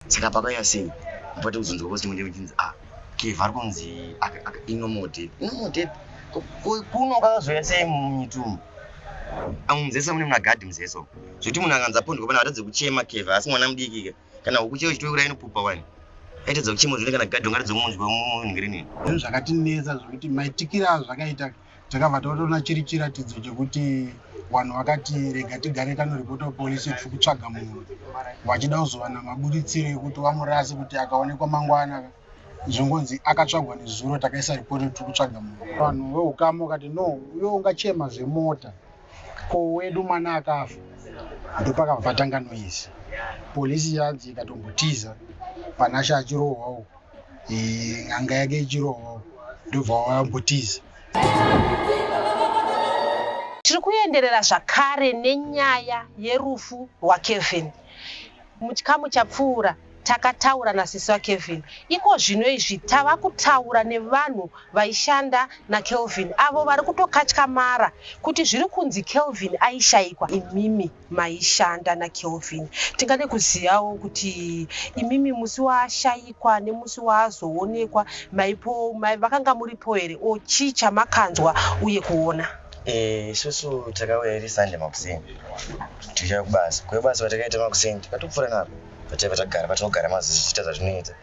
Saka pakauya sei mupate kuzonzwa kuti chimwe chinzi ah Kev ari kunzi inormal death. Inormal death kuno kakazouya sei munyitumu? Amwe muzesa mune muna muzeso. Zvekuti munhu akanzi apondwa pana atadze kuchema Kev asi mwana mudiki ka. Kana huku chaiyo chitokurai inopupa wani. Aitadza kuchema zvine kana gadhi ungatadza kumunzwa munhingirini. Zvinhu zvakatinetsa zvekuti maitikiro azvakaita takabva tatoona chiri chiratidzo chekuti vanhu vakati rega tigare tanoripota kupolisi tiri kutsvaga munhu vachida kuzowana maburitsiro ekuti vamurase kuti akaonekwa mangwana zvongonzi akatsvagwa nezuro takaisa ripoti tiri kutsvaga munhu. Vanhu veukama vakati no uyo ungachema zvemota ko wedu mwana akafa ndopakabva patanga noise. Polisi yanzi ikatombotiza Panashe achirohwawo n'anga yake ichirohwawo ndobva vambotiza. Tiri kuenderera zvakare nenyaya yerufu rwaKevin. Muchikamu chapfuura takataura nasisi vaKevin. Iko zvino izvi tava kutaura nevanhu vaishanda naKelvin avo vari kutokatyamara kuti zviri kunzi Kelvin aishaikwa. Imimi maishanda naKelvin. Tingade kuzivawo kuti imimi musi waashaikwa nemusi waazoonekwa maipo vakanga muripo here o chii chamakanzwa uye kuona? Isusu takauya iri Sunday makuseni tichiuya kubasa. Kuuya kubasa kwatakaita makuseni takatopfuura napo pataiva tagara patinogara mazuva tichiita zvatinoita.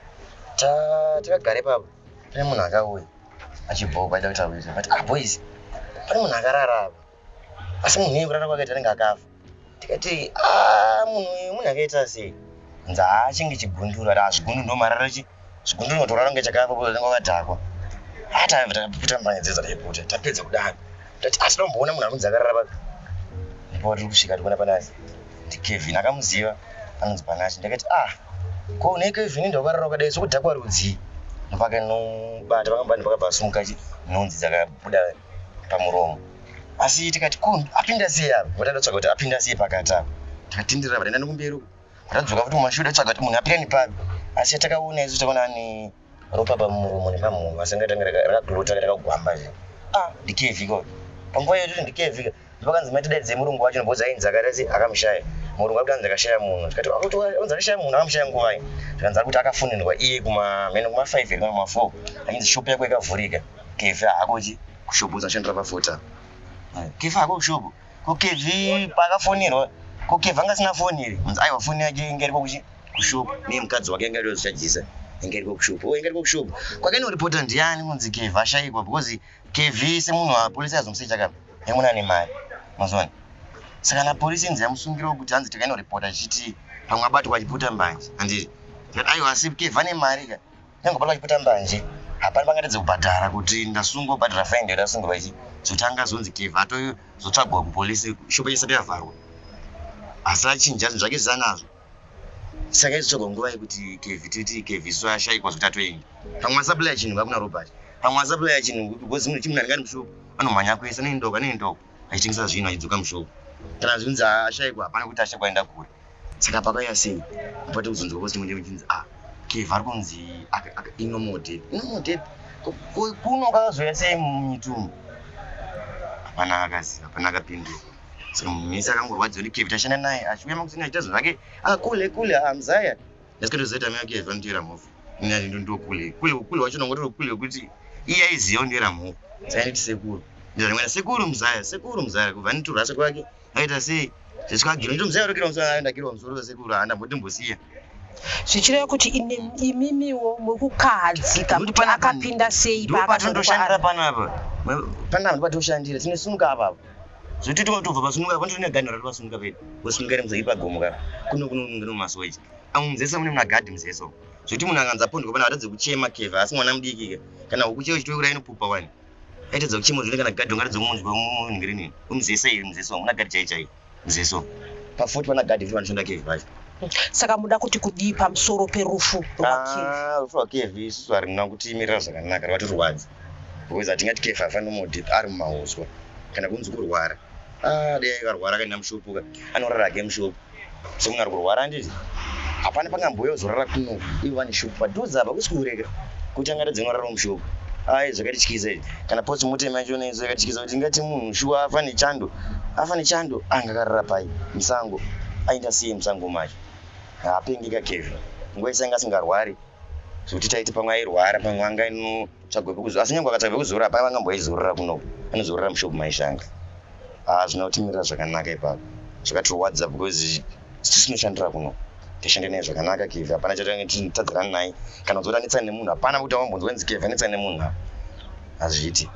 Takagara ipapo pane munhu akauya achibvawo kwaida kuti auye but ah boys pane munhu akarara apa asi munhu iye kurara kwakaita anenge akafa. Tikati ah munhu uyu munhu akaita sei? Nzi haa chinge chigunduru ati ah zvigunduru ndomarara chi zvigunduru unotorara kunge chakafa because unenge wakadhakwa. Ah tabva taputa mbanje dzedza taiputa tapedza kudaro tati ah tinoda kumboona munhu anonzi akarara papi. Ndipo patiri kusvika tikuona panasi ndiKevin akamuziva anonzi Panashe ndakati ah ko nei Kevin ndokarara wakadai sokudhakwa rudzii ndopakanomubata pakamubata ndopakabva asumuka chi nhunzi dzakabuda pamuromo asi tikati ko apinda sei apa vatatotsvaga kuti apinda sei pakati apa takatenderera vataenda nekumberi uko vatadzoka futi mumashure tatsvaga kuti munhu apinda nepapi asi yatakaona isu takaona ane ropa pamuromo nepamhuno asi anga tanga rakaglota rakagwamba zve ah ndiKevin ko panguva iyo toti ndiKevin ndopakanzi mai tidaidzei murungu wacho because ainzi akaita sei akamushaya murungu akuti anzi akashaya munhu tikati akuti anzi akashaya munhu akamushaya nguvai tikanzi ari kuti akafonenwa iye kumamheno kuma-5 here kana kuma-4 achinzi shopu yako ikavhurika Kevi haako chi kushopu unoshandira pafota Kevi haako kushopu ko Kevi paakafonerwa ko Kevi anga asina foni here anzi aiwa foni yake inga iriko kuchi kushopu neye mukadzi wake inga irizochajisa inga iriko kushopu o inga iriko kushopu kwakanoripota ndiani kunzi Kevi ashaikwa because Kevi semunhu wapolisi azomusecha kapa yemuna ane mari mazuva saka na polisi inzi yamusungirawo kuti hanzi takainoripota chichiti pamwe abatwa achiputa mbanje handiti tikati aiwa asi Kevi ane mari ka nyange abatwa achiputa mbanje hapana pangatadze kubhadhara kuti ndasungwa kubhadhara fine ndiyo ndasungwa ichi zotanga zonzi Kevi atozotsvagwa kupolisi shopu isati yavharwa asi achinja zvinhu zvake zvisanazvo saka izotsvagwa nguva yekuti Kevi titi Kevi isu ashaikwa zvekuti atoenda pamwe asupplya chinhu kakuna Robert pamwe asupplya chinhu because munhu chimunhu anenge ari mushopu anomhanya kwese anoendoko anoendoko achitengesa zvinhu achidzoka mushopu kana zvinzi ashaikwa hapana kuti ashaikwa aenda kure saka pakauya sei mupate kuzonzwa kuti chimwe chinzi ah Kev ari kunzi inormal death inormal death kuno kakazouya sei munyitumu hapana akaziva hapana akapindura saka munhu wese akangorwadziwa kuti Kev tashanda naye achiuya makuseni achiita zvinhu zvake ah kule kule ah muzaya ndasikatozoita mai Kev anoteera mhofu ini ndo kule kule kule wacho nongotori kule wekuti iye aiziva undiera mhofu saka nditi sekuru ndizvamwena sekuru muzaya sekuru muzaya kubva nditurasa kwake aita sei zviswagiro ndito muzaya urikira musoro aenda musoro sekuru haana mboti mbosiya zvichireva kuti imimiwo muri kukahadzika kuti akapinda sei paakatondoshandira panapa panapa ndopatoshandira tinesunuka apapo zvekuti tobva pasunuka apa ndine ganho ratopasunuka pedu vosunuka iri muzai pagomo kapa kuno kuno kuno masoweji amwe muzesa mune muna muzeso zvekuti munhu akanzi apondwa pana atadze kuchema Kev asi mwana mudiki ka kana huku chaiyo chitokurai inopupa wani aitadza kuchema zvine kana gadhi ungatadza kumunzwa munhingirini muzesa iri muzeso muna gadhi chaiyo chaiyo muzeso pafoti pana gadhi futi vanoshanda Kev vacho saka muda kuti kudii pamusoro perufu rwaKev Ah, rufu rwaKev isusu harina kutimirira zvakanaka rwakatirwadza because hatingati Kev afa normal death ari mumauswa kana kunzi kurwara ah dai akarwara akaenda mushopu ka anorara hake mushopu semunhu ari kurwara handiti hapana pangamboya uzorara kuno ivo vane shopu padhuze apa kusi kureka kuti angatadze kunorara mushopu ai zvakatityisa izvi kana postmortem yachona izvo yakatityisa kuti ingati munhu shuwa afa nechando afa nechando anga akarara pai musango aenda sei musango macho hapengeka Kev. Nguva yese anga asingarwari zvekuti taiti pamwe airwara, pamwe anga ainotsvagwa pekuzorora, asi nyangwe akatsvagwa pekuzorora hapana vangamboizorora kunoku, anozorora mushopu maishanga. Hazvina kutimirira zvakanaka ipapo, zvakatirwadza because isu tinoshandira kuno, tashanda naye zvakanaka Kevhi, hapana chatitadzirana naye kana kuti anetsana nemunhu, hapana kuti wambonzwa nzi Kevhi anetsana nemunhu, hazviiti.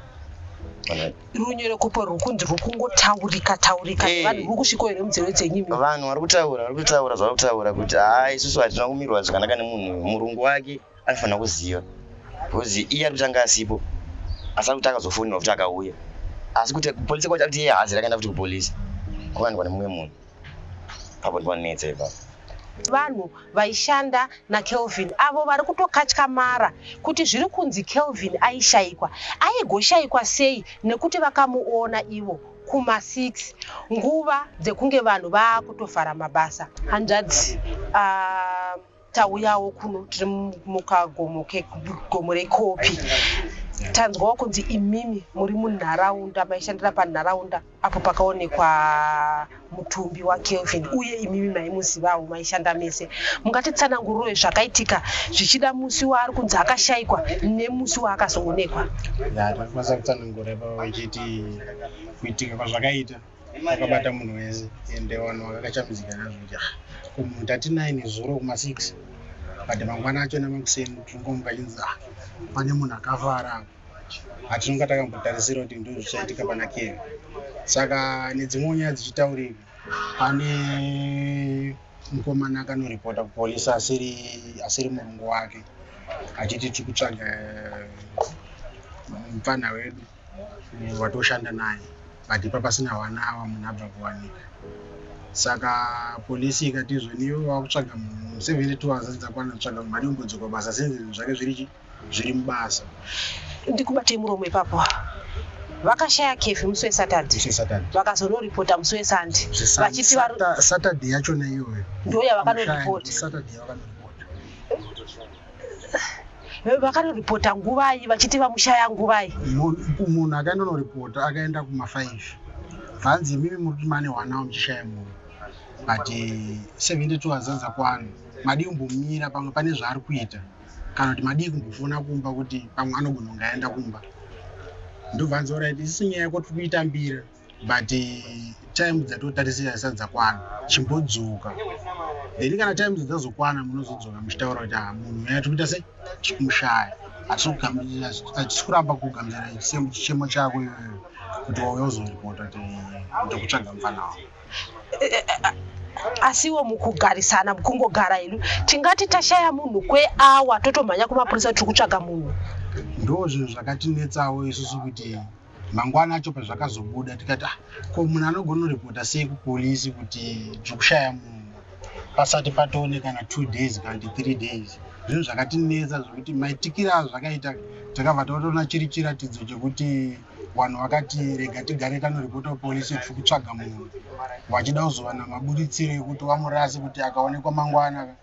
Runyerekupo rwukunzi rwukungotaurika taurika nevanhu ruri kusvikawo here munzeve dzenyu imi? Vanhu vari kutaura, vari kutaura zvavari kutaura kuti haa, isusu hatina kumirwa zvakanaka nemunhu, murungu wake anofanira kuziva because iye ari kuti anga asipo, asi ari kuti akazofonерwa kuti akauya, asi kuti kupolisi kwacho akuti iye haazi rakaenda futi kupolisi kwakaendwa nemumwe munhu. Apo ndipanetsa ipapo. Vanhu vaishanda naKelvin avo vari kutokatyamara kuti zviri kunzi Kelvin aishayikwa, aigoshayikwa sei nekuti vakamuona ivo kuma6 nguva dzekunge vanhu vaakutovhara mabasa. Hanzvadzi, tauyawo kuno tiri mukagomo kegomo reKopi, tanzwawo kunzi imimi muri munharaunda maishandira panharaunda apo pakaonekwa mutumbi waKelvin, uye imimi maimuzivawo, maishanda mese. Mungatitsanangurire zvakaitika zvichida musi waari kunzi akashayikwa nemusi waakazoonekwa? Ya, tinokwanisa kutsanangura ipapo ichiti kuitika kwazvakaita kwakabata munhu wese, ende vanhu vakakachamidzika nazvo kuti, "Ah, ko munhu tatinaye nezuro kuma6, but mangwana acho namakuseni tiringomuka chinzi, ah, pane munhu akafa ari apa." Hatinonga takambotarisira kuti ndo zvichaitika pana Kevhi. Saka nedzimwewo nyaya dzichitaurika, pane mukomana akanoripota kupolisi asiri murungu wake, achiti tiri kutsvaga mupfana wedu watoshanda naye, but ipa pasina 1 hour munhu abva kuwanika. Saka polisi ikati izvoniwo vakutsvaga munhu 72 hours dzakwana kutsvaga munhu, madii kumbodzoka basa sinzi zvinhu zvake zviri mubasa. Ndikubatei muromo ipapo. Vakashaya Kevhi musi weSaturday? Musi weSaturday. Vakazonoripota musi weSunday vachiti Saturday yachona iyoyo. Ndo yavakanoripota? Saturday yavakanoripota. Vakanoripota nguvai, vachiti vamushaya nguvai? Munhu akaenda unoripota akaenda kuma5, bvanzi imimi muri kuti mane 1 hour muchishaya munhu, but 72 hours dzakwana, madii kumbomira, pamwe pane zvaari kuita, kana kuti madii kumbofona kumba kuti pamwe anogona kunge aenda kumba. Ndobvanzi, alright, isusu nyaya yako tiri kuitambira, but time dzatotarisira zisati dzakwana, chimbodzoka. Then kana time dzazokwana munozodzoka muchitaura kuti, ah, munhu uya tiri kuita sei, tiri kumushaya. Hatisi kuramba kugamuchira chichemo chako iyoyo kuti wauya uzoripota kuti ndikutsvaga mufana wako. Asiwo mukugarisana, mukungogara hedu, tingati tashaya munhu kweawa totomhanya kumapurisa tiri kutsvaga munhu? Ndo zvinhu zvakatinetsawo isusu kuti mangwana acho pazvakazobuda tikati, ah, ko munhu anogona kuripota sei kupolisi kuti tiri kushaya munhu pasati patoone kana 2 days kana kuti 3 days? Zvinhu zvakatinetsa zvekuti maitikiro azvo zvakaita takabva tatoona chiri chiratidzo chekuti vanhu vakati rega tigare tanoripota kupolisi tiri kutsvaga munhu, vachida kuzowana maburitsiro ekuti vamurase, kuti akaonekwa mangwana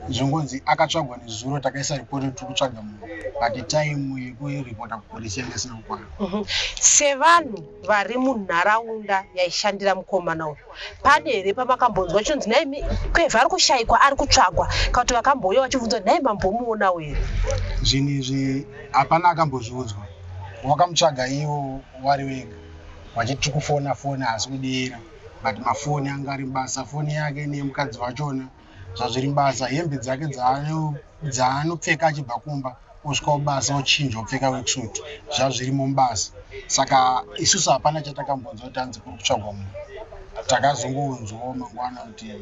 zvongonzi akatsvagwa nezuro, takaisa ripoti tiri kutsvaga munhu, but time yekuripota kupolisi yanga isina kukwana. Sevanhu vari munharaunda yaishandira mukomana uyu, pane here pamakambonzwa chinonzi nhaimi Kevhi ari kushayikwa, ari kutsvagwa, kana kuti vakambouya vachibvunza nhai mambomuonawo here? Zvinhu izvi hapana akambozviudzwa. Wakamutsvaga iwo wari wega vachiti kufona foni haasi kudira, but mafoni anga ari mubasa, foni yake neyemukadzi wachona zvazviri mubasa, hembe dzake dzaanopfeka achibva kumba osvika kubasa ochinja opfeka worksuit zvazvirimo mubasa. Saka isusu hapana chatakambonzwa kuti anzi kuri kutsvagwa munhu. Takazongonzwawo mangwana kuti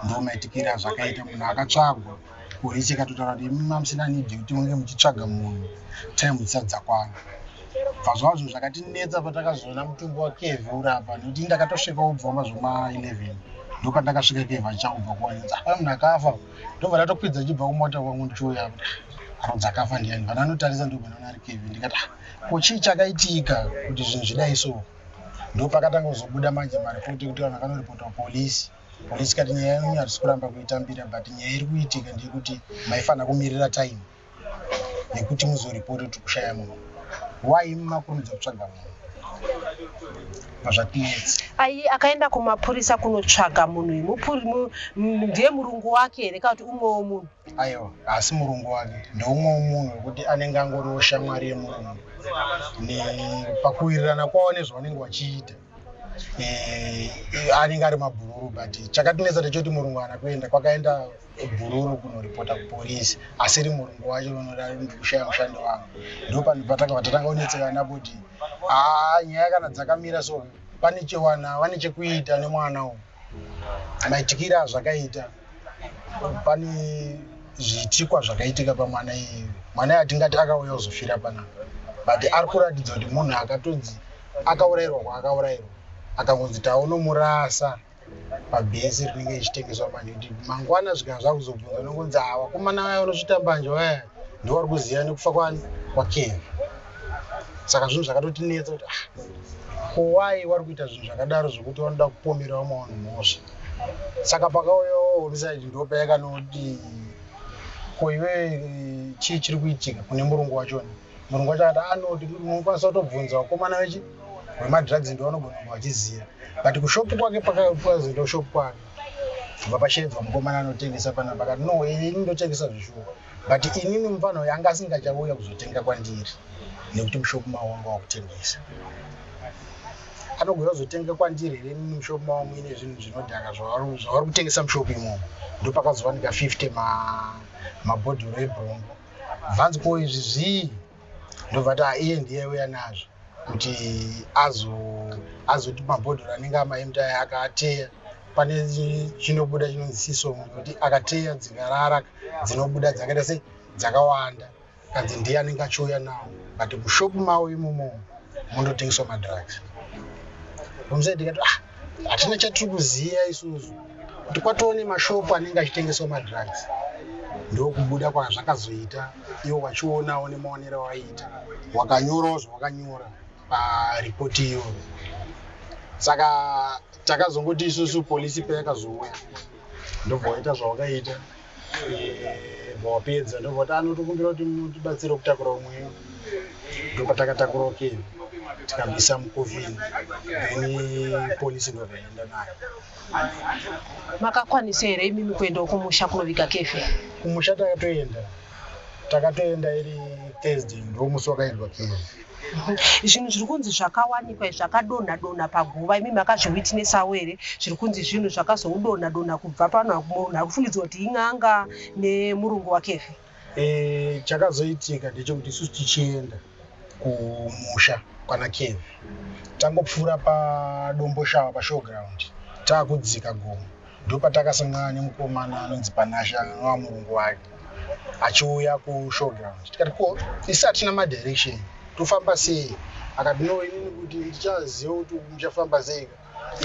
ndo maitikiro azvakaita, munhu akatsvagwa. Polisi ikatotaura kuti imi mamusina need yekuti munge muchitsvaga munhu, time dzisati dzakwana. Bva zvava zvinhu zvakatinetsa patakazoona mutumbi waKevhi uri apa, nekuti ndakatosvika ubva mazvoma 11, ndopandakasvika Kevhi achichangobva kuwanidza pane munhu akafa. Ndobva ndatokwidza ndichibva kumota kwangu ndichiuya kuti anonzi akafa ndiani. Vandanotarisa ndobva ndaona ari Kevhi. Ndikati, "Ah, ko chii chakaitika kuti zvinhu zvidai so?" Ndopakatanga kuzobuda manje maripoti ekuti vanhu vakanoripota kupolisi. Polisi ikati nyaya yenyu hatisi kuramba kuitambira, but nyaya iri kuitika ndeyekuti maifanira kumirira time yekuti muzoripoti kuti kushaya munhu, why makurumidza kutsvaga munhu? Zvatinetsa. Ai akaenda kumapurisa kunotsvaga munhu uyu ndiye murungu wake here kana kuti umwewo munhu? Aiwa, haasi murungu wake, ndeumwewo munhu wekuti anenge angoriwo shamwari yemurungu. Nepakuwirirana kwavo nezvavanenge vachiita, anenge ari mabhururu. But chakatinetsa ndechekuti murungu haana kuenda, kwakaenda bhururu kunoripota kupolisi asiri murungu wacho. Unoda ndikushaya mushandi wangu. Ndo patakabva tatanga kunetsekana napo kuti haa, nyaya kana dzakamira so, pane chewana vane chekuita nemwana uyu. Maitikiro azvakaita, pane zviitikwa zvakaitika pamwana iyeyo. Mwana iye hatingati akauya kuzofira panapa, but ari kuratidza kuti munhu akatonzi akaurayirwa kwaakaurayirwa, akangonzi taunomurasa pabhesi rinenge richitengeswa manje, kuti mangwana zvikana zvakuzobvunza unongonzi, "Ha, vakomana vaya vanosvita mbanje vaya ndivo vari kuziva nekufa kwani kwaKevi." Saka zvinhu zvakatotinetsa kuti, ah, ko wai vari kuita zvinhu zvakadaro zvokuti vanoda kupomera vamwe vanhu mhosva? Saka pakauyawo homicide, ndo payakanoti, "Ko iwe, chii chiri kuitika kune murungu wachona?" Murungu wacho akati anoti munokwanisa kutobvunza vakomana vechi vemadrugs, ndo vanogona kunge vachiziva. But kushopu kwake, pakazoenda kushopu kwake, bva pashevedzwa mukomana anotengesa panapa, akati, "No, ini ndotengesa zvishuwa, but inini mufana uyu anga asingachauya kuzotenga kwandiri nekuti mushopu mavo wanga wakutengesa. Anogona kuzotenga kwandiri here inini mushopu mavo muine zvinhu zvinodhaka zvavari kutengesa mushopu imomo?" Ndo pakazowanika 50 mabhodhoro ebhombo. Bvanzi, "Ko izvi zvii?" Ndobva ti, "Iye ndiye auya nazvo kuti azoti mabhodhoro anenge amaempty aya, akaateya pane chinobuda chinonzi sisom, kuti akateya dzikarara dzinobuda dzakaita sei, dzakawanda." Kanzi ndiye anenge achiuya nawo, but mushopu mavo imomo mundotengeswa madrugs. Homicide tikati, "Ah, hatina chatiri kuziva isusu kuti kwatoo nemashopu anenge achitengeswa madrugs." Ndokubuda kwazvakazoita. Ivo vachionawo nemaonero avaita, wakanyorawo zvawakanyora paripoti iyoyo. Saka takazongoti isusu polisi payakazouya, ndobva waita zvawakaita, bva wapedza, ndobva kuti anotokumbira kuti mutibatsire kutakura umweyo. Ndopatakataurawo Kevi, tikamisa mukofini, then polisi ndobva yaenda nayo. Makakwanisa here imimi kuendawo kumusha kunoviga Kevi? Kumusha takatoenda, takatoenda iri Thursday, ndo musi wakaendwa Kevi. Zvinhu zviri kunzi zvakawanikwa zvakadonha donha paguva, imi makazviwitnessawo here, zviri kunzi zvinhu zvakazodonha donha kubva pano, munhu ari kufungidzwa kuti in'anga nemurungu waKevi? Chakazoitika ndechekuti isusu tichienda kumusha kwana Kevi, tangopfuura paDomboshawa pashowground, taakudzika gomo, ndopatakasangana nemukomana anonzi Panasha, anova murungu wake, achiuya kushowground. Tikati, "Ko isi hatina madirection, tofamba sei?" Akati, "No, inini kuti ndichaziva kuti muchafamba sei,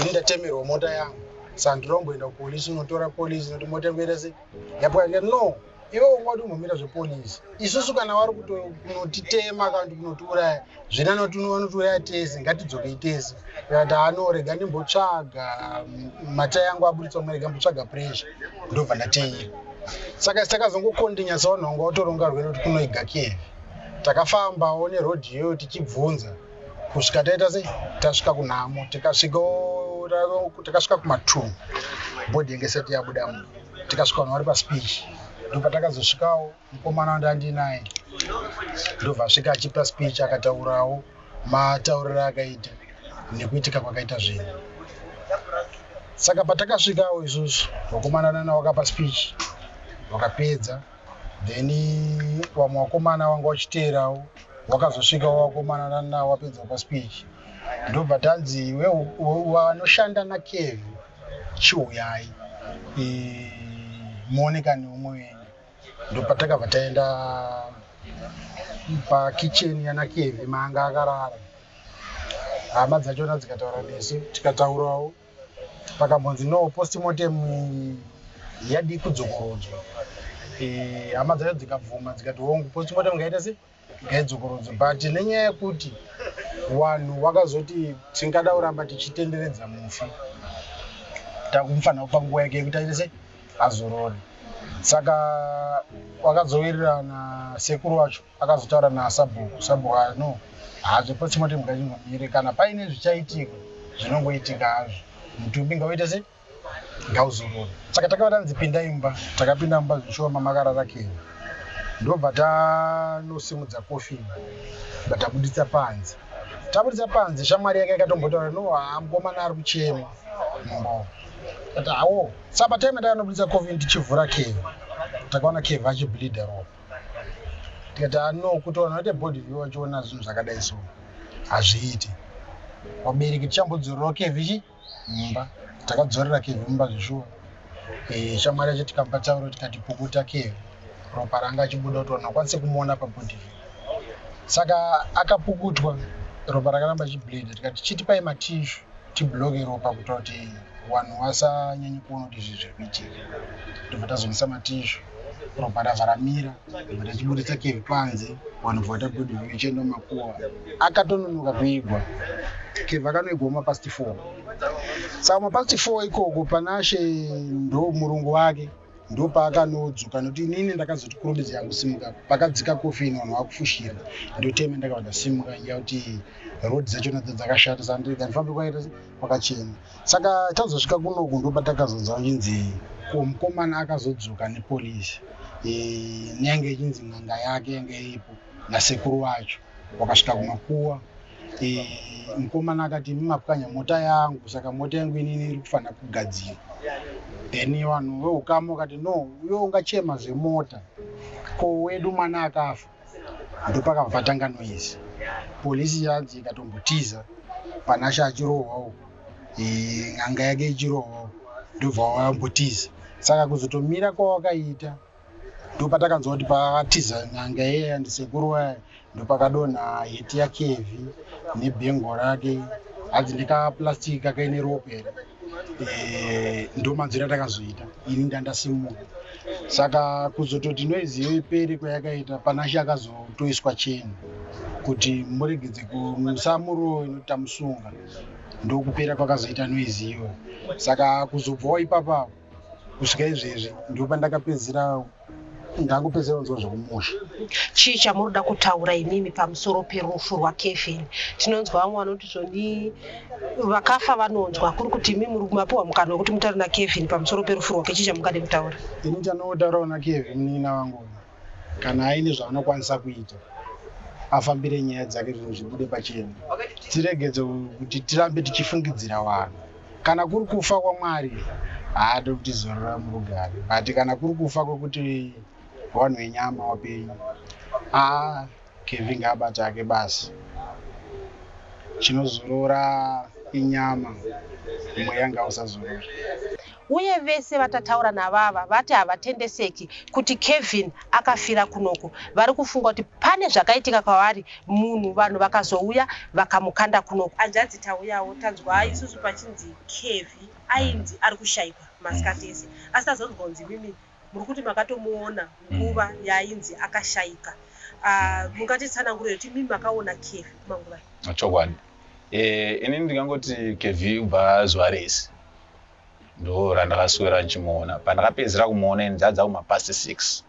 ini ndatemerwa mota yangu, saka ndinomboenda kupolisi unotora polisi nokuti mota yangu yaita sei, yapwa." Ndikati, "No, iwe ungati umbomira zvepolisi, isusu kana vari kunotitema kana kuti kunotiuraya, zvina vanotiuraya tese, ngatidzokei tese." Tikati, "Ano, rega ndimbotsvaga matai angu aburitswa mwe, rega mbotsvaga pressure, ndobva ndateera." Saka isi takazongokontinya sevanhu vanga vatoronga rwendo kuti kunoiga Kevi. Takafambawo nerodhi iyoyo tichibvunza kusvika taita sei, tasvika kunhamo. Tikasvikawo, takasvika kuma2, body yange isati yabudamo. Tikasvika vanhu vari paspeech. Ndopatakazosvikawo, mukomana wandandinaye ndobva asvika achipa speech, akataurawo matauriro akaita nekuitika kwakaita zvinhu. Saka patakasvikawo isusu, vakomana nana wakapa speech, wakapedza, then vamwe vakomana vanga vachiteerawo wakazosvikawo, vakomana nana wapedza kupa speech, ndobva tanzi, "Vanoshanda naKevi, chiuyai muoneka neumwe wenyu." Ndopatakabva taenda pakicheni yana Kevi maanga akarara. Hama dzachona dzikataura nesu, tikataurawo. Pakambonzi, "No, postmortem yadi kudzokorodzwa." Hama dzacho dzikabvuma, dzikati, "Hongu, postmortem ngaita sei, ngaidzokorodzwe." But nenyaya yekuti vanhu vakazoti tingada kuramba tichitenderedza mufi, takumufanira kupa nguva yake yekuti aite sei, azorore. Saka wakazowirirana sekuru wacho akazotaura nasabhuku, sabhuku akati no, haa zvepostmortem ngachingomire, kana paine zvichaitika zvinongoitika hazvo, mutumbi ngauite sei, ngauzorore. Saka takava tanzi pindai mumba, takapinda mumba zvishoma makarara Kevy, ndobva tanosimudza coffin bva tabuditsa panze. Tabuditsa panze shamwari yake yakatombotaura no, haa mukomana ari kuchema mumba. But hawo saka patime yatakanobuditsa coffin tichivhura Kevy, takaona Kevy achibleeda ropa. Tikati ah no, kuti vanhu vaite body view vachiona zvinhu zvakadai so hazviiti. Vabereki tichambodzorerawo Kevy chi mumba. Takadzorera Kevy mumba zveshuwa. Shamwari yacho tikamupa tauro tikati pukuta Kevy, ropa ranga achibuda kuti vanhu vakwanise kumuona pabody view. Saka akapukutwa, ropa rakaramba richibleeda, tikati chitipai matishu tibloke ropa kuitira kuti vanhu vasanyanye kuona kuti izvi zviri kuitika. Ndobva tazomuisa matishu, ropa rabva ramira, ndobva tachiburitsa Kevy panze, vanhu bva vaita body view ichienda mumakuva. Akatononoka kuigwa, Kevy akanoigwa mumapast 4. Saka mumapast 4 ikoko Panashe ndo murungu wake ndopaakanodzoka, nokuti inini ndakazoti kurumidza yangusimuka pakadzika coffin vanhu vakufushira, ndotema ndakabva ndasimuka nyaya kuti road dzacho nadzo dzakashata, saka ndega ndifambe kwaita kwakachena. Saka tazosvika kunoku ndopatakazonzwa kuchinzi ko mukomana akazodzoka nepolisi neyange ichinzi n'anga yake yange iripo nasekuru wacho, wakasvika kumakuwa. Mukomana akati imi mapwanya mota yangu, saka mota yangu inini iri kufanira kugadzirwa. Then vanhu veukama vakati no, uyo ungachema zvemota, ko wedu mwana akafa. Ndopakabva patanga noise, polisi yanzi ikatombotiza, Panashe achirohwawo, n'anga yake ichirohwawo, ndobva vambotiza. Saka kuzotomira kwawakaita ndopatakanzwa kuti pakatiza n'anga iya ndisekuru waya, ndopakadonha heti yaKevy nebhengo rake, hanzi ndekaplastic kakaine rope here. Ndomanzwiro atakazoita, ini ndandasimuka. Saka kuzototi noise iyo ipere kwayakaita, Panashe akazotoiswa cheni kuti muregedze musamurowe nokuti tamusunga, ndokupera kwakazoita noise iyoyo. Saka kuzobvawo ipapapo kusvika izvezvi ndopandakapedzera ndangopedzera kunzwa zvekumusha. Chii chamunoda kutaura imimi pamusoro perufu rwaKevin? Tinonzwa vamwe vanoti zvoni vakafa vanonzwa, kuri kuti imi muri mapiwa mukana wekuti mutaure naKevin pamusoro perufu rwake, chii chamungade kutaura? Ini chandinotaurawo naKevin munin'ina wangu, kana aine zvaanokwanisa kuita afambire nyaya dzake, zvinhu zvibude pachena, tiregedze kuti tirambe tichifungidzira vanhu. Kana kuri kufa kwaMwari, haadi kuti zorora murugare, but kana kuri kufa kwekuti vanhu venyama wapenyu, aa Kevy ngaabate ake basa, chinozorora inyama, mweya ngausazorora. Uye vese vatataura navava vati havatendeseki kuti Kevin akafira kunoku. Vari kufunga kuti pane zvakaitika kwavari munhu, vanhu vakazouya vakamukanda kunoku. Hanzvadzi tauyawo tanzwa isusu pachinzi Kevy ainzi ari kushaikwa masikati ese, asi tazonzwa kunzi imimi muri kuti makatomuona nguva yaainzi akashaika. Mungatitsanangurire kuti imimi makaona Kevy kumanguva? Chokwadi, inini ndingangoti Kevy kubva zuva rese ndo randakaswera ndichimuona. Pandakapedzera kumuona ini dzadza kumapast 6,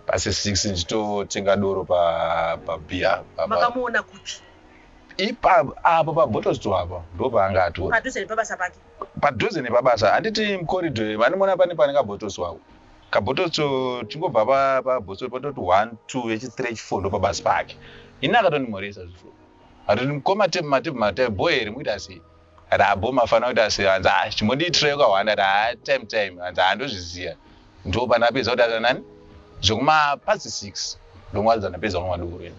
past 6 ndichitotenga doro pabia. Makamuona kupi? Ipapo apo pabottle store apo ndo paanga atori. Padhuze nepabasa pake? Padhuze nepabasa, handiti mucorridor vanimoona pane pane kabottle store ako, kabottle store tingobva pabottle patoti 1 2 yechi 3 yechi 4 ndo pabasa pake. Ini akatondimhoresa zvishuwa, atoti mukoma tepu matepu matepu boy here, mukuita sei rabo mafana kuita sei, hanzi ah chimbondiitirai ukahwanda, ati ha time time, hanzi handozviziya. Ndo pandapedza kuti ata nani zvekumapast 6 ndongwadza ndapedza kunwa doro ini,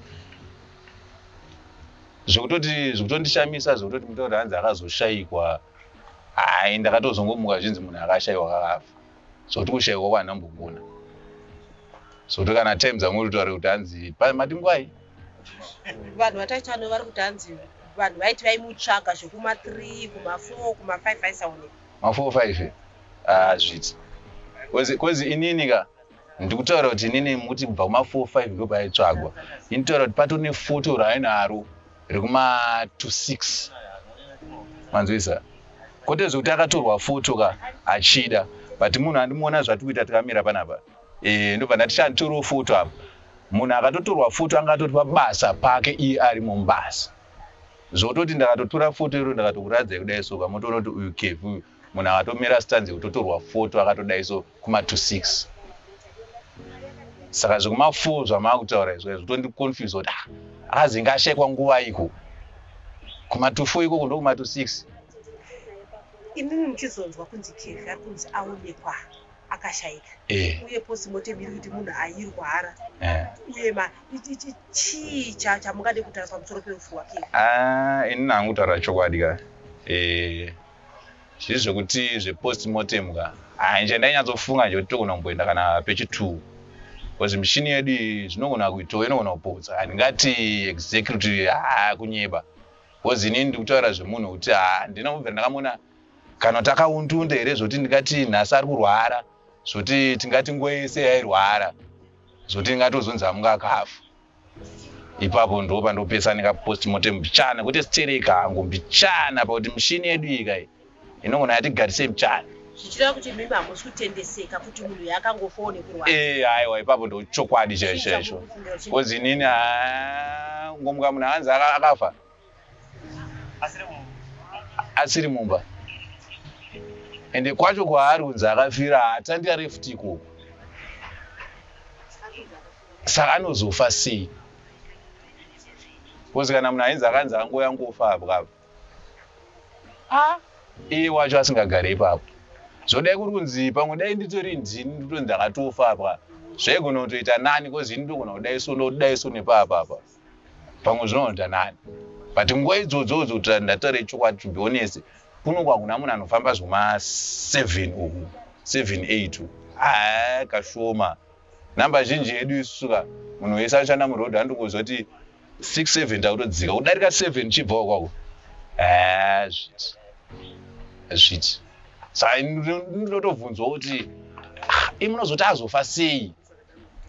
zvekutoti zvekutondishamisa zvekutoti mutauri hanzi akazoshayikwa. Hai, ndakatozongomuka zvinzi munhu akashayiwa kakafa, zvokuti kushayikwa kwanhambokuona, zvokuti kana time dzamuri kutaura kuti hanzi mati ngwai. Vanhu vataitano vari kuti hanzi vanhu vaiti vaimutsvaga zvekuma3, kuma4, kuma5 aisaoneka. Ma4 5 hazviti, kozi inini ka ndikutaura kuti inini muti kubva kuma4 5 ndo paitsvagwa, initaura kuti pato nefoto raainaro rekuma to 6, manzwisa, kwete zvekuti akatorwa foto ka achida. But munhu andimuona zvatiri kuita takamira panapa, ndobva ndati shanditorewo foto apa. Munhu akatotorwa foto anga atori pabasa pake iye ari mubasa. Zvototi ndakatotora foto iro ndakatokuradzai kudai so kamotoona kuti uyu Kevi uyu munhu akatomira stanzi yekutotorwa foto akatodai so kuma to 6. Saka zvekuma 4 zvamaakutaura izvo zvotondiconfuse kuti ah, akazinge ashaikwa nguva iko kuma to 4 ikoko ndokuma to 6. Imimi muchizonzwa kunzi Kevi ari kunzi aonekwa akashaika uye postmortem iri kuti munhu airwara uye chii chamungade kutaura pamusoro perufu rwake? Ah, ini hangu kutaura chokwadi ka, zviri zvekuti zvepostmortem ka, hai, ndainyatsofunga nje kuti togona kumboenda kana pechi2, because mishini yedu iyi zvinogona kuitawo, inogona kupotsa. Handingati exactly kuti ha, kunyeba, because inini ndikutaura zvemunhu kuti ha, ndina kubvira ndakamuona kana kuti akaundunda here zvokuti ndingati nhasi ari kurwara, zvokuti tingati nguva yese yairwara, zvokuti ndingatozonzi amunga akafa. Ipapo ndo pandopesana postmortem mbichana, kwete stereka hangu, mbichana, pakuti mishini yedu iyi kai inogona yatigarise mbichana. Zvichireva kuti imimi hamusi kutendeseka kuti munhu yakangofawo nekurwara? Eh, aiwa, ipapo ndo chokwadi chaicho chaicho, because inini ngomuka munhu anzi akafa asiri mumba, ende kwacho kwaari kunzi akafira haatandira futi ikoko, saka anozofa sei? Because kana munhu ainzi akanzi angoya ngofa apo kapo, a iye wacho asingagari ipapo, zvodai kuri kunzi pamwe dai nditori ndini nditonzi ndakatofa apa, zvaigona kutoita nani, because ini ndogona kudai so, ndodai so nepapa apa, pamwe zvinoita nani. But nguva idzodzodzo, kuti ndataure chokwadi, to be honest, kuno kwakuna munhu anofamba zvoma 7 uku, 7 8 uku, haa, kashoma. Namba zhinji yedu isusu ka, munhu wese anoshanda murodhi andokuziva kuti 6 7 takutodzika kudarika 7 chibvawo kwako, haa, zviti zviti. Saka ndinotobvunzwa kuti, "Ah, imi munozoti azofa sei,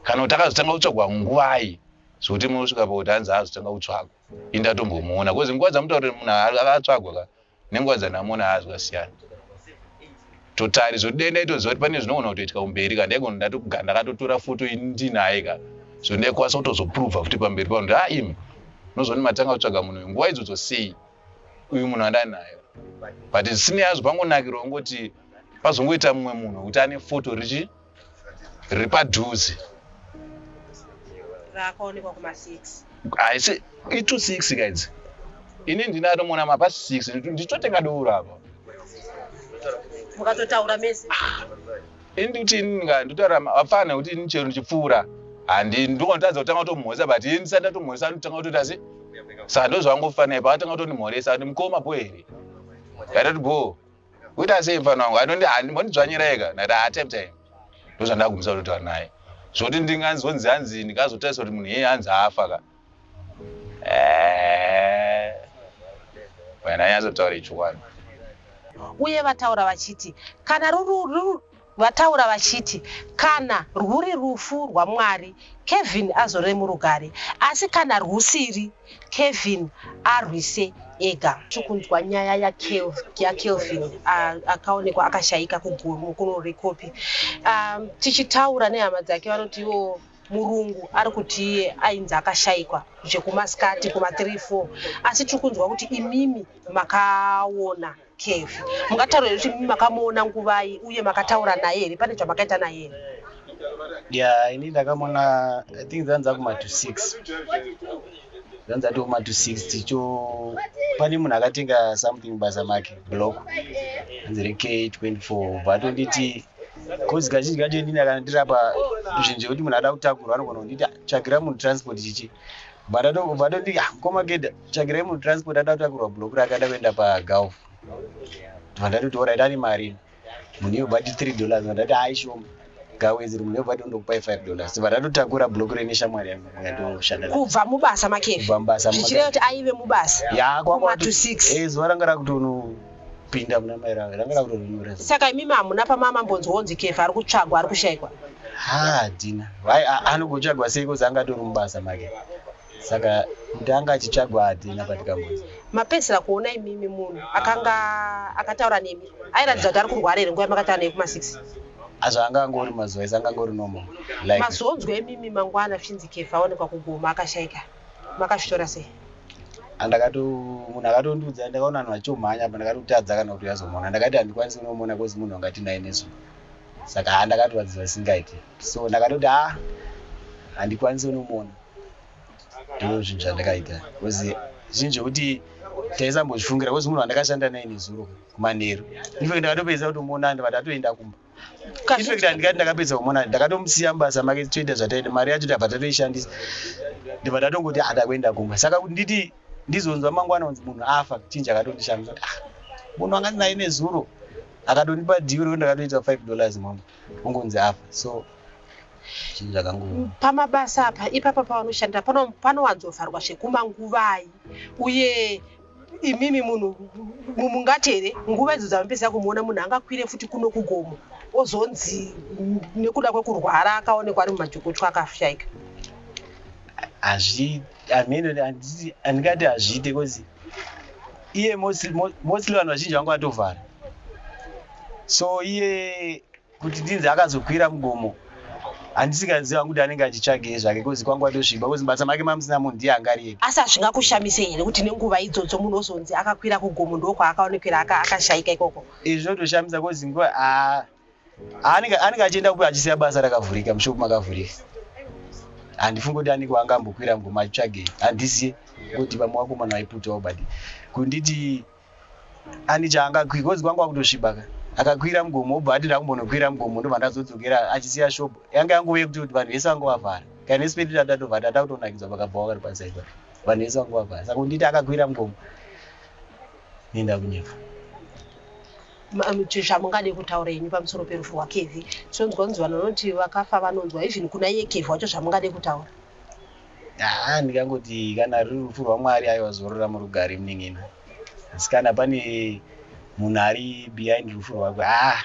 kana kuti akazotanga kutsvagwa nguvai?" Zvokuti munosvika pakuti hanzi azotanga kutsvagwa indatombomuona, because nguva dzamutaura kuti munhu akatsvagwa ka nenguva dzandamuona haazvakasiyana totari. Zvokuti dai ndaitoziva kuti pane zvinogona kutoitika kumberi ka, ndaigona ndatogara ndakatotora foto ini ndinaye ka, so ndaikwanisa kutozoprova futi pamberi pano kuti, "Ah, imi unozoni matanga kutsvaga munhu uyu nguva idzodzo sei, uyu munhu andanaye?" But zvisinei hazvo, pangonakirwa kungoti pazongoita mumwe munhu wekuti ane foto richi riri padhuze. Raakaonekwa kuma6? Haisi i2 6 kaidzi, ini ndini atomuona mapasi 6 ndichitotenga doro apa. Mukatotaura mese? Ini ndikuti ini ndinotaura vapfana kuti ini chero ndichipfuura handi ndinotadza kutanga kutomhoresa, but ini ndisati ndatomhoresa anotanga kutoita se, saka ndozvangofanira paatanga kutondimhoresa kuti, "Mukoma, bo here?" Ndatoti, "Bo, kuita sei mufana wangu?" Anondi handimbondidzvanyira ega. Ndati, "Ha, time time." Ndozvandagumisa kutotaura naye, zvokuti ndinganzonzi hanzi ndingazotarisa kuti munhu iyeye hanzi afa ka, ndanyatsotaura ichokwadi. Uye vataura vachiti kana vataura vachiti kana rwuri rufu rwaMwari, Kevin azorore murugare, asi kana rwusiri, Kevin arwise ega. Tikunzwa nyaya yaKelvin akaonekwa akashayika kuGomo kuno rekopi. Tichitaura nehama dzake, vanoti ivo murungu ari kuti iye ainzi akashayikwa zvekumasikati kuma3 4, asi tiri kunzwa kuti imimi makaona Kevi. Mungataura here kuti imimi makamuona nguvai, uye makataura naye here? Pane zvamakaita naye here? Ya, ini ndakamuona, I think dzanza kuma to 6, dzanza to kuma to 6 ticho. Pane munhu akatenga something basa make, block hanzi rek 24, bva atonditi, cause kazhinji kacho inini akandirapa zvinhu zvekuti munhu ada kutakurwa, anogona kunditi, "Tsvagira munhu transport," chichi, bva atonditi, "Ah, mukoma Geda, tsvagirai munhu transport, ada kutakurwa block rake, ada kuenda paGulf." Bva ndatoti, "Alright, ane mari munhu iyo?" Bati $3. Ndati, "Hai, shoma gawedzeri." Munhu yobva tondokupai $5. Bva ndatotakura block rene shamwari yangu yatoshanda nayo. Kubva mubasa maKevi? Kubva mubasa. Zvichireva kuti aive mubasa Ya. kuma to 6? Eh, zuva ranga rakutonopinda muna mai ravo, ranga rakutononyora. Saka imimi hamuna pamamambonzwa Kevi ari kutsvagwa, ari kushayikwa? Ha, hadina. Vai anogotsvagwa sei? Kozi angatori mubasa make, saka kuti anga achitsvagwa hadina patikambonzi. Mapedzisira kuona imimi munhu akanga akataura nemi, airatidza kuti ari kurwara here nguva yamakataura naye kuma6? Zvaanga angori mazuva ese anga angori normal like. Mazonzwa imimi mangwana zvichinzi Kevhi aonekwa kugoma akashaika, makazvitora sei? Andakato munhu akatondiudza, ndakaona vanhu vachitomhanya apa, ndakatotadza kana kuti uyazomuona. Ndakati handikwanisi kunomuona cause munhu wanga tinaye nezuva, saka ha, ndakatorwadziwa singaiti. So ndakatoti ha, handikwanisi kunomuona. Ndo zvinhu zvandakaita because zvinhu zvekuti taisambozvifungira, because munhu wandakashanda naye nezuro kumanheru, in fact ndakatopedzisa kutomuona ndikati atoenda kumba. In fact handikati ndakapedza kumuona, ndakatomusiya mubasa make toita zvataita, mari yacho tabva tatoishandisa, ndibva tatongoti atakuenda kumba. Saka kuti nditi ndizonzwa mangwana kunzi munhu afa, chinhu chakatondishamisa kuti ah, munhu wanga ndinaye nezuro akatondipa deal rekuti ndakatoita $5 mama, ungonzi afa. So chinhu zvakango Pamabasa apa ipapa pavanoshandira panowanzovharwa zvekumanguvai? Uye imimi munhu mungati here nguva idzo dzamupedzisa kumuona munhu angakwire futi kuno kugomo, ozonzi nekuda kwekurwara akaonekwa ari mumajokochwa akashaika? Hazvi hameno, handingati hazviite cause iye mostly vanhu vazhinji vanga vatovhara. So iye kuti ndinzi akazokwira mugomo, handisingaziva kuti anenge achitsvagei zvake, cause kwangu atosviba, cause basa make mamusina munhu, ndiye anga ari ega. Asi hazvingakushamise here kuti nenguva idzodzo munhu ozonzi akakwira kugomo, ndokwaakaonekwera akashaika ikoko? Izvi zvinotoshamisa cause nguva anenge achienda kupi achisiya basa rakavhurika, mushopu makavhurika? Handifungi kuti anenge angambokwira mugomo achitsvagei, handiziye kuti vamwe vakomana vaiputawo, but kunditi ani chaangakwira, cause kwangu akutosviba ka, akakwira mugomo obva ati ndakumbonokwira mugomo, ndobva ndazodzokera achisiya shopu yanga yanguva yekuti kuti vanhu vese vanga vavhara. Kana nesu pedu tatatovhara, tatakutonakidzwa pakabva wakari pasaidi, vanhu vese vanga vavhara. Saka kunditi akakwira mugomo, nenda kunyepa. Zvamungade kutaura henyu pamusoro perufu rwaKevhi? Tinonzwa kunzi vanhu vanoti vakafa vanonzwa, even kuna iye Kevhi wacho, zvamungade kutaura? Haa, ndingangoti kana ruri rufu rwaMwari, aiwa, zorora murugare munin'ina. Asi kana pane munhu ari behind rufu rwakwe, haa,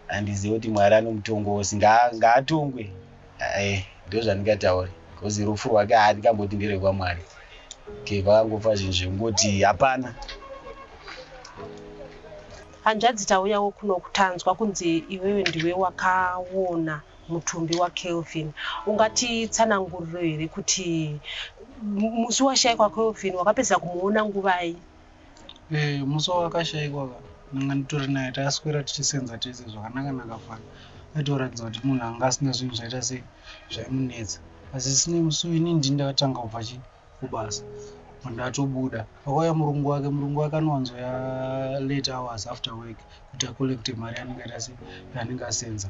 handizivi kuti Mwari anomutongosi, ngaatongwe. Ndo zvandingataure because rufu rwake handingamboti nderwekwamwari. Kevhi akangofa zvinhu zvekungoti hapana. Hanzvadzi, tauyawo kuno kutanzwa kunzi iwewe ndiwe wakaona mutumbi waKelvin. Ungatitsananguriro here kuti musi washayikwa Kelvin wakapedzisa kumuona nguvai? Musi wawakashayikwa ka, ndanga nditori naye, taswera tichisenza tese zvakanaka naka fana. Aitoratidza kuti munhu anga asina zvinhu zvaita sei zvaimunetsa, asi sinei musi uyu inini ndini ndakatanga kubva chi kubasa, ndatobuda pakauya murungu wake. Murungu wake anowanzoya late hours after work kuti acollecte mari yaanenge aita sei yaanenge asenza.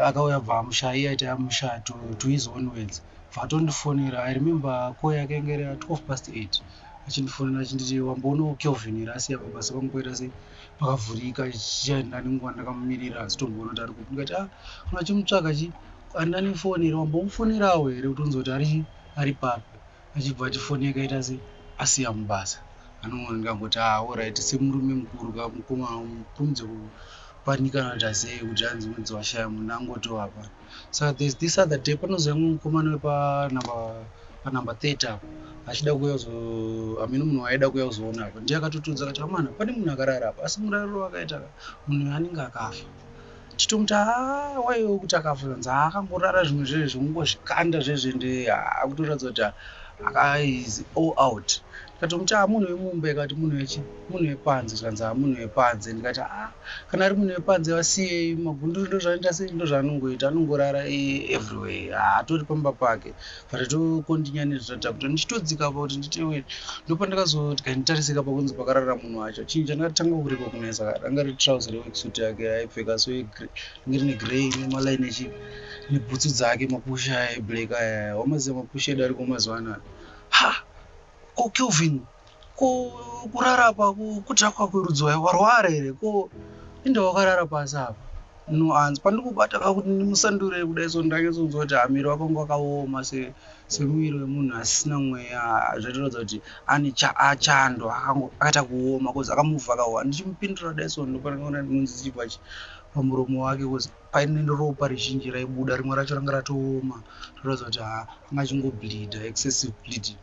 Akauya bva amushaya, iye aiti amushaya to his own words. Bva atondifonera, I remember call yake yange iri 12 past 8, achindifonera achinditi, "Wamboonawo Kelvin here? Asiya pabasa pangu paita sei pakavhurika, chichaenda nenguva, ndakamumirira asi tomboona kuti ari kupi." Ndikati, "Ah, kana achimutsvaga chi handina nefonera, wambomufonerawo here kuti unzwe kuti ari papi?" Achibva ati foni yakaita sei asiya mubasa. Anoona ndikangoti, "Ah, alright." Semurume mukuru ka, mukoma kurumidze kupanika anoita sei kuti hanzi mwedzi washaya munhu angotiwo hapana. Saka there's this other day panozouya mumwe mukomana wepanumber panumber 30 apo achida kuuya kuzo hamene munhu waaida kuuya kuzoona apa, ndiye akatotudza akati, "Amana, pane munhu akarara apa, asi murariro wakaita ka munhu uyu anenge akafa." Titomuti, "Haa, waiwe kuti akafa?" Kanzi akangorara zvimwe zvezve zvekungozvikanda zvezve, nde akutoratidza kuti is all out. Ndikatomuti, "A, munhu wemumba?" Ikati, "Munhu wechi munhu wepanze." Zvikanzi, "A, munhu wepanze." Ndikati, "A, kana ari munhu wepanze vasiyei, magunduru ndo zvanoita sei, ndo zvaanongoita, anongorara everywhere, haatori pamba pake." But tokontinya nezvatatakuta, ndichitodzika pa kuti nditewe, ndopandakazoti kanditarisika pakunzi pakarara munhu wacho. Chinhu chandakatanga kurecognize ranga riri trouser reworksuit yake yaaipfeka, so ringe rine grey nemalaini echi nebhutsu dzake, mapusha eblack aya wamaziva, mapusha edu ariko mazuva anaya. Ha, ko Kelvin, ko kurara apa kudhakwa kwerudzwa, warwara here? Ko inde wakarara pasi apa? No hanzi pandikubata kakuti ndimusandure kudai, so ndanyatsokunzwa kuti hamiri wake wanga wakaoma semuviri wemunhu asina mweya, zvatoratidza kuti ane chando, akaita kuoma cause akamuvha akawa. Ndichimupindura kudai so, ndopandakaona nhunzi dzichibva pamuromo wake, cause paine ropa rizhinji raibuda, rimwe racho ranga ratooma, toratidza kuti ha, anga achingobleeda, excessive bleeding.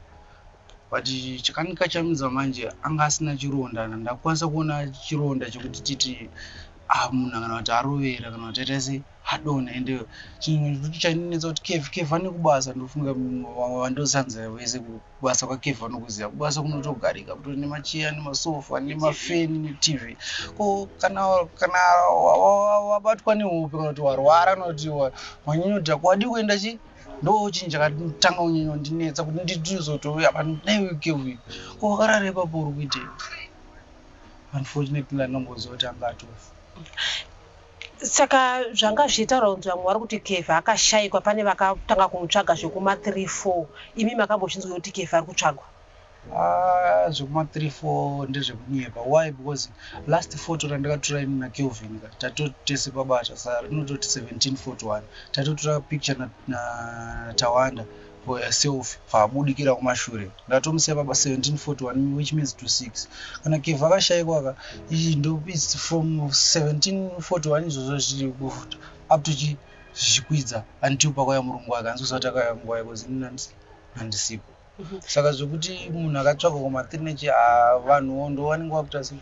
But chakandikachamidza manje, anga asina chironda, ndakwanisa kuona chironda chekuti titi. Ah, munhu kana kuti arovera kana kuti aita sei, adonha. Ende chinhu chainetsa kuti Kev, Kev ane kubasa. Ndofunga vamwe vandosanza vese kubasa kwaKev vanokuziva. Kubasa kunotogarika, kutori nemacheya nemasofa nemafeni neTV. Ko kana wabatwa nehope kana kuti warwara kana kuti wanyanyodhakwa, wadii kuenda chi? Ndo chinhu chakatanga kunyanyondinetsa kuti ndizotouya pano. Dai Kev, ko wakarara ipapo uri kuitei? Unfortunately, andingamboziva kuti anga atofa. Saka zvanga zvichitaura kunzi vamwe vari kuti Kevha akashayikwa, pane vakatanga kumutsvaga zvekuma 3 4. Imi makambozvinzwa kuti Kevha ari kutsvagwa? Ah, zvekuma 3 4 ndezvekunyepa. Why? Because last photo randakatora ini naKelvin ka, tatotese pabasa, saka rinototi 1741. Tatotora picture naTawanda for a selfie, paabudikira kumashure. Ndatomusiya paba 1741, which means to 6. Kana Kevha akashayikwa ka, iyi ndo it's from 1741 izvozvo zviri up to chi zvichikwidza until pakauya murungu wake. Hanzi kusati akauya nguva yako ini handisipo. Saka zvekuti munhu akatsvagwa kuma3 nechi, vanhuwo ndo vanenge vakuita sei,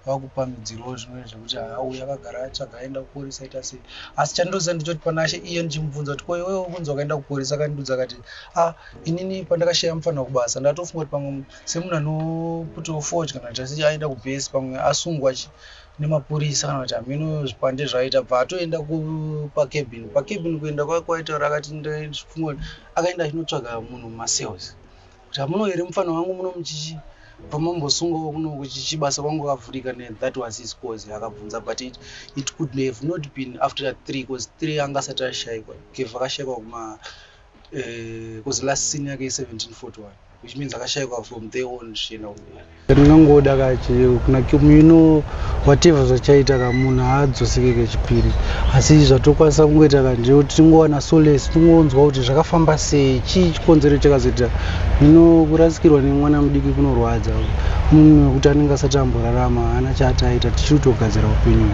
vakupamidzirawo zvimwe zvekuti ha, uyu akagara atsvaga, aenda kuporisa, aita sei. Asi chandoziva ndechoti panashe iye ndichimubvunza kuti ko iwewe kunzi wakaenda kuporisa, akandidudza akati, "A, inini pandakashaya mufanira kubasa, ndatofunga kuti pamwe semunhu anoputawo fodya kana kuti asi aenda kubhesi, pamwe asungwa chi nemapurisa kana kuti hameno zvipande zvaaita." Bva atoenda pacabin. Pacabin kuenda kwake kwaitaura akati ndafunga kuti akaenda achinotsvaga munhu mumacells kuti hamuno here mufana wangu muno muchichi pamambosungawo kuno kuchichi basa kwangu kavhurika. That was his cause akabvunza, but it could have not been after 3, because 3 anga asati ashayikwa. Kev akashayikwa kuma because last seen yake i1741, which means akashayikwa from there on zvichienda kumberi. Ndingangoda kachi kuna whatever zvachaita ka, munhu haadzoseke kechipiri. Asi zvatokwanisa kungoita ka ndekuti tingowana solace, tingonzwa kuti zvakafamba sei, chii chikonzero chakazoita. Kurasikirwa nemwana mudiki kunorwadza, munhu wekuti anenge asati amborarama, haana chaati aita. Tichiri kutogadzira upenyu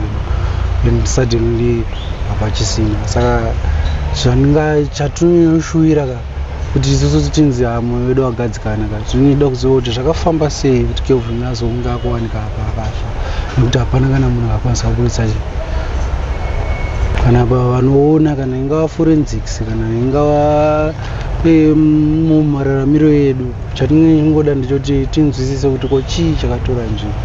hwedu and suddenly hapachisina. Saka zvandinga chatinoshuvira ka kuti isusu tinzi ha, mwoyo wedu wagadzikana ka, tinoda kuziva kuti zvakafamba sei kuti Kelvin azonge akuwanika apa akafa, nekuti hapana kana munhu akakwanisa kuburitsa chi kana vanoona, kana ingava forensics, kana ingava mumararamiro edu. Chatinongoda ndechekuti tinzwisise kuti ko chii chakatora nzvimbo.